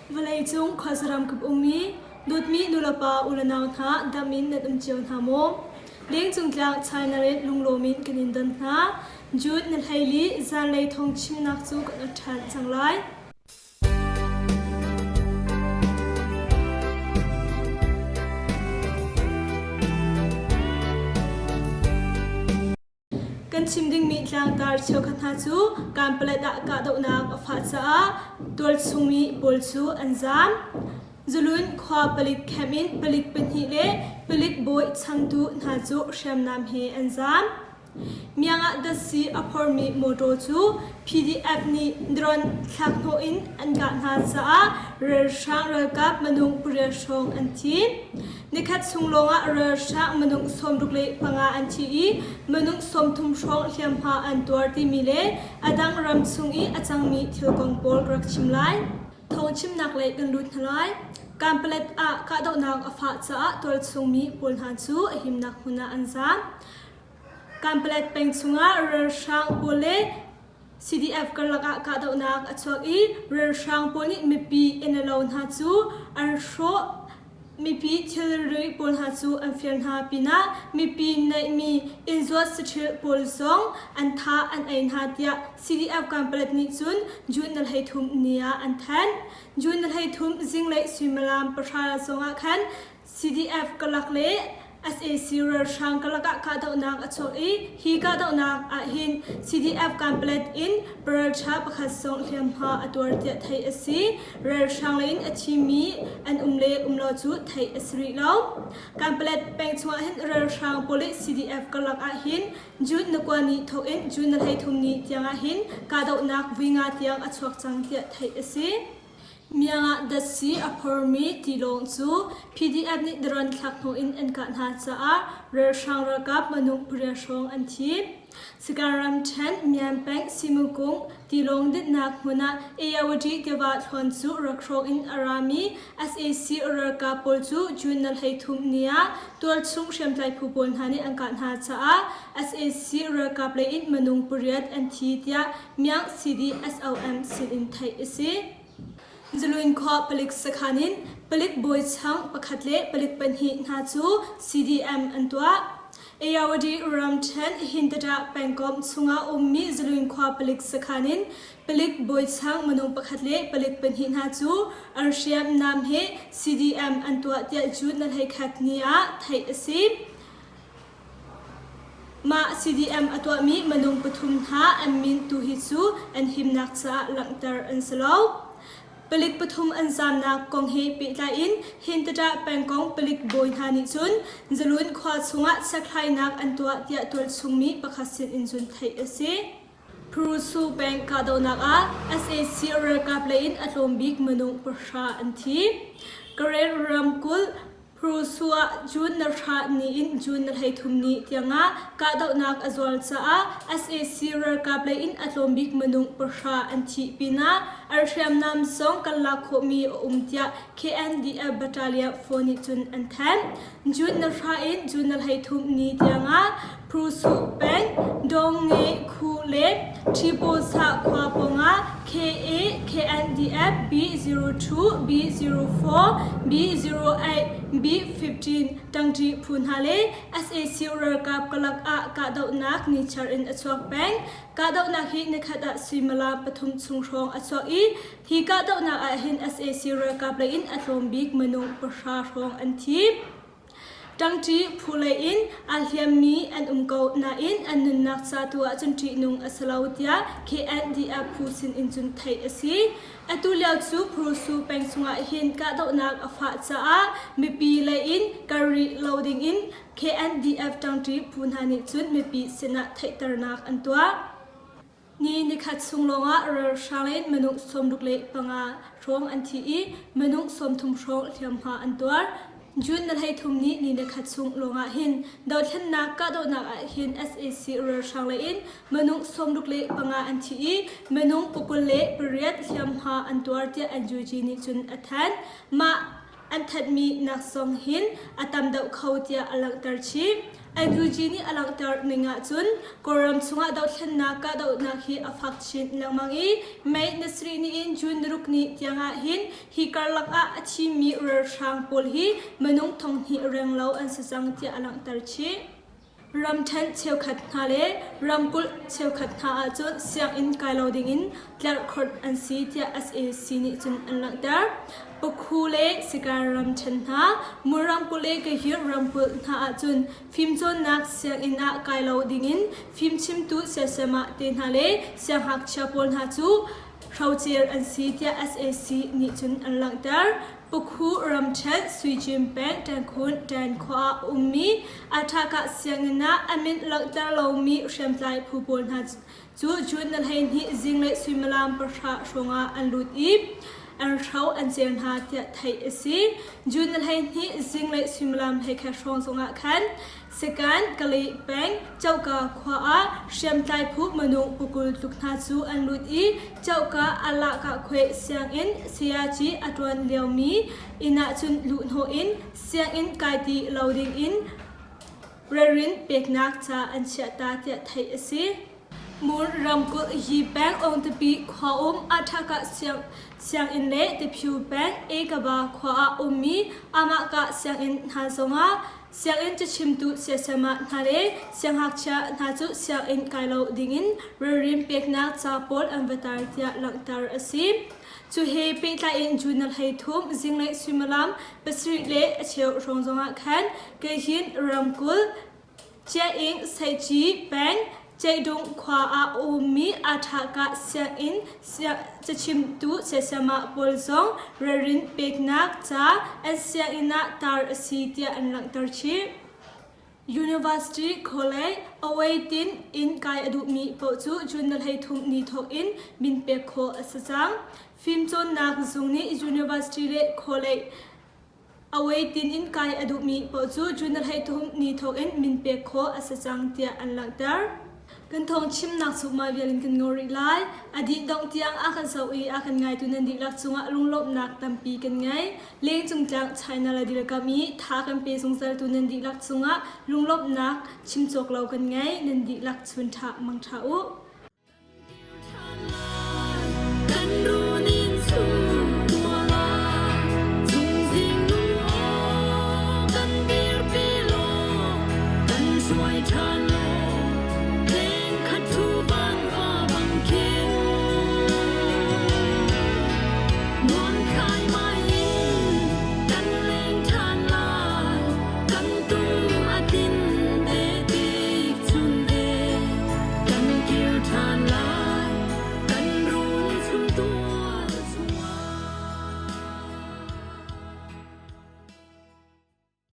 Vawleicung khuasaram kip ummi dawtmi nulepa ulenau hna dam in nan um cio hna maw? Lengcung tlang China in lunglawm in kan in don hna. June na hleili zanlei thawng chimnak cu kan ot ṭhan cang lai. Kan chim dingmi tlangtar cheukhat hna cu Kanpalet ah kahdohnak a fah caah tualchungmi pawl cu an zaam. Zulun khua palik camp in palik pahnih le palik bawi changtu hna cu hriamnam he an zaam. Miang ah datsi a phormi mawṭaw cu PDF nih drone thlakhnawh in an kah hna caah ralhrang ralkap minung pariat hrawng an thi. Nikhat chung lawngah ralhrang minung 65 an thi i minung 30 hrawng hliamhma an tuar timi le a dang ram chung i a cangmi thil kong pawl ka rak chim lai. Thawngchimnak lei kan lut hna lai. Kanpalet ah kahdohnak a fah caah tualchungmi pawl hna cu a himnak hmun ah an zaam. Kanpalet peng chungah ralhrang pawl le CDF karlak ah kahdohnak a chuak i ralhrang pawl nih mipi innlo hna cu an hrawh. Mipi thilri pawl hna cu an fir hna pinah mipi neihmi innzuat saṭil pawl zong an thah an ei hna tiah CDF Kanpalet nih cun June ni 13 ni ah an thanh. June ni 13 zinglei suimilam pahra zongah khan CDF karlak le sac ralhrang karlak ah kahdohnak a chuak i hi kahdohnak ahhin CDF Kanpalet in paralṭha pakhat zong hliamhma a tuar tiah theih a si. Ralhrang lei in a thimi an um le um lo cu theih a si rih lo. Kanpalet peng chungah hin ralhrang pawl le CDF karlak ahhin June ni kua ni thawk in June ni 33 ni tiangah hin kahdohnak vui nga tiang a chuak cang tiah theih a si. Miang ah datsi a phormi tilawng cu PDF nih drone thlak hnu in an kah hna caah ralhrang ralkap minung pariat hrawng an thi. Sagaing ramṭhen Myan peng Simukung tilawng dinhnak hmun ah Ayeyawady tiva thluan cu rakhrawng in a rami sac ralkap pawl cu June ni 33 ni ah tualchung hriamtlai phu pawl hna nih an kah hna caah sac ralkap lei in minung pariat an thi tiah Miang CDSOM sinin theih a si. Zalun khua palik sakhan in palik bawi chang pakhat le palik pahnih hna cu CDM an tuah. Ayeyawady ramṭhen Hintata pengkomh chungah ummi Zalun khua palik sakhan in palik bawi chang minung pakhat le palik pahnih hna cu an hriamnam he CDM an tuah tiah June na 21 ni ah theih a si. Mah CDM a tuahmi minung pathum hna an min tu hi cu an himnak caah langhter an si lo. Palik pathum an zaamnak kong he pehtlai in Hintaṭah pengkong palik bawi hna nih cun Zalun khua chungah chekhlainak an tuah tiah tualchungmi pakhat sin in cun theih a si. Prusu peng kahdohnak ah sac ralkap lei in a tlawm bik minung pahra an thi. Karen ramkulh Prusu ah June na hra ni in June na 33 ni tiangah kahdohnak a zual caah sac ralkap lei in a tlawm bik minung pahra an thih pinah an hriamnam zong kan lak khawhmi a um tiah KNDF Battalion 4 nih cun an thanh. June na hra in June na 33 ni tiangah Prusu peng Dongnge khu le Ṭhiposa khua pawngah KA, KNDF, B02, B04, B08, B15 ṭangṭi phu hna le sac ralkap karlak ah kahdohnak nichiar in a chuak peng. Kahdohnak hi nikhat ah suimilam pathum chung hrawng a chuak i hi kahdohnak ah hin sac ralkap lei in a tlawm bik minung pahra hrawng an thi. Ṭangṭi phu lei in aa hliammi an um ko nain an nunnak ca tu ahcun ṭihnung a si lo tiah KNDF phu sinin cun theih a si. Atu lio cu Phurusu peng chungah hin kahdohnak a fah caah mipi lei in kar rih lo dingin KNDF ṭangṭi phu hna nih cun mipi sinah theihternak an tuah. Ni nikhat chung lawngah ralhrang in minung 65 hrawng an thi i minung 30 hrawng hliamhma an tuar. June ni 33 ni ni nikhat chung lawngah hin dothlennak kahdohnak ah hin sac ralhrang lei in minung 65 an thi i minung 28 hliamhma an tuar tiah NUG nih cun a thanh. Mah. an thanhmi nak zong hin a tam deuh kho tiah a langhter chih. NUG nih a langhter ning ahcun Kawlram chungah dohthlennak kahdohnak hi a fak chin lengmang i May ni sarih ni in June ni ruk ni tiang ah hin hi karlak ah a thimi ralhrang pawl hi minung 2000 renglo an si cang tiah a langhter chih. Ramṭhen cheukhat hna le ramkulh cheukhat hna ahcun sianginn kai lo dingin tlerhkhawnh an si tiah sac nih cun an langhter. Pakhu le Sikai ramṭhen hna, Mur ramkulh le Kahir ramkulh hna ahcun fimcawnnak sianginn ah kai lo dingin fimchimtu siasama te hna le siangngakchia pawl hna cu hrocer an si tiah sac nih cun an langhter. Pakhu ramṭhen Suicim peng Ṭengkhun Ṭen khua ah a ummi Aṭhakah sianginn ah a min langhter lomi hriamtlai phu pawl hna cu June ni 12 zinglei suimilam pahra hrawngah an lut i an hro an cel hna tiah theih a si. June ni 12 zinglei suimilam 11 hrawng zongah khan Sekan Kale peng Coka khua ah hriamtlai phu minung pakul tluk hna cu an lut i Coka Alahkahkhuai sianginn sayaci a ṭuan liomi inn ah cun luhhnawh in sianginn kai ti lo dingin ralrin peknak ca an chiahta tiah theih a si. Mon ramkulh Yi peng Aungtapi khua um Aṭhakah sianginn le Tiphu peng Ekaba khua ah ummi Amahkah sianginn hna zongah Sianginn cachimtu siasama hna le siangngakchia hna cu sianginn kai lo dingin ralrin peknak ca pawl an va tar tiah langhter a si. Cu he pehtlai in June 13 zinglei suimilam 7:15 hrawng zongah khan Keihin ramkulh Ciaing Seici peng Ceidung khua ah a ummi Aṭhakah sianginn cachimtu siasama pawl zong ralrin peknak ca an sianginn ah tar a si tiah an langhter chih. University College awaitin in kai a duhmi paoh cu June ni 33 ni thawk in min pek khawh a si cang. Fimcawnnak zung nih University le College Awaitin in kai a duhmi paoh cu June ni 33 ni thawk in min pek khawh a si cang tiah an langhter. Kan thawng chimnak cu mah vial in kan ngol rih lai. A dih dongh tiang a kan zoh i a kan ngaitu nan dihlak cungah lunglawmhnak tampi kan ngei. Lengcung tlang China le dirkam i tha kan pe zungzaltu nan dihlak cungah lunglawmhnak chim cawk lo kan ngei. Nan dihlak chun ṭha mang ṭha u.